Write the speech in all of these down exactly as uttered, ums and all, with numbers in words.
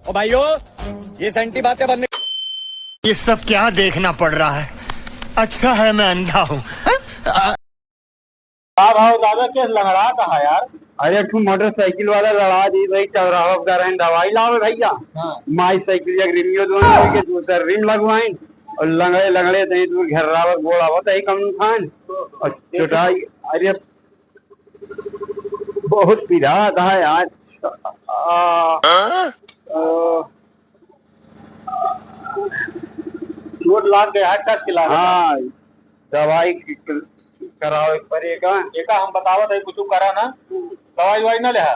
ओ भाइयों, ये सेंटी बातें बनने ये सब क्या देखना पड़ रहा है? अच्छा है मैं अंधा हूँ। का भाव दादा, केस लंगड़ा कहा यार? अरे, एक ठो मोटरसाइकिल वाला लड़ा दी भाई, चौराहा पे रहे, दवाई लावे भैया। हाँ। माई साइकिल एक रिमियो दोनों के दूसर रिम लगवाइन और लंगड़े लंगड़े तहीं दूर घेर्रावत गोड़ आवत है कम खान और चोटाई। अरे, बहुत पीड़ा था यार। आ, आ, चोट लाग गया है, कस के लाग गया। हाँ, दवाई क-, क-, करावे के पड़ेगा। एका हम बतावत है, कुछ करा ना, दवाई वाई ना लेहा,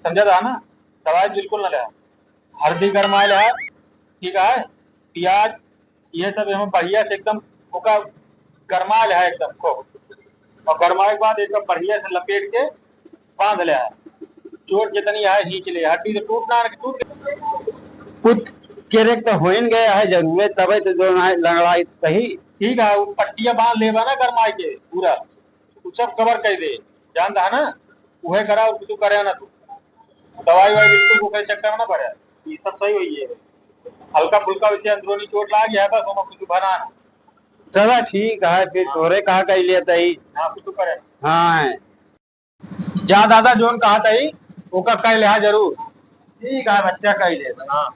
समझा था ना, दवाई बिल्कुल ना लेहा। हल्दी गरमाए लेहा, ठीक है, प्याज, ये सब एमे बढ़िया से एकदम ओका गरमा लेहा एकदम खूब, और गरमाए के बाद एकदम बढ़िया से लपेट के बांध लेहा। चोट जितनी है खींच ले, हड्डी तो टूट ना, टूट कुछ केरे तो होइन गया है जरूरे, तबे तो जो ना लंगड़ाई सही। ठीक है, वो पट्टिया बांध लेबा ना गरमाए के पूरा, उ सब कवर कर दे, जानता है ना, उहे करा और कुछ करे ना तू। दवाई वाई बिल्कुल को कोई चक्कर ना पड़े, ये सब सही हुई है। हल्का फुल्का वैसे अंदरूनी चोट लाग गया है, बस ओमा कुछ भरा ना। चला ठीक है, फिर हाँ। तोरे कहा कह लिया तही। हाँ, कुछ करे। हाँ। जा दादा, जोन कहा तही, ओका कह लिहा जरूर। ठीक है, बच्चा कह ले, हाँ।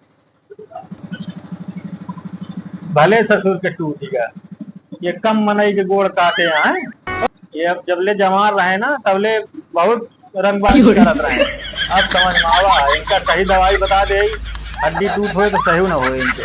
भले ससुर के टूट गया, ये कम मनई के गोड़ काटे हैं। ये अब जबले जवान रहे ना, तबले बहुत रंगबाजी करत रहे। अब समझ में आवा, इनका सही दवाई बता दे, हड्डी टूट होए तो सही ना होए इनके।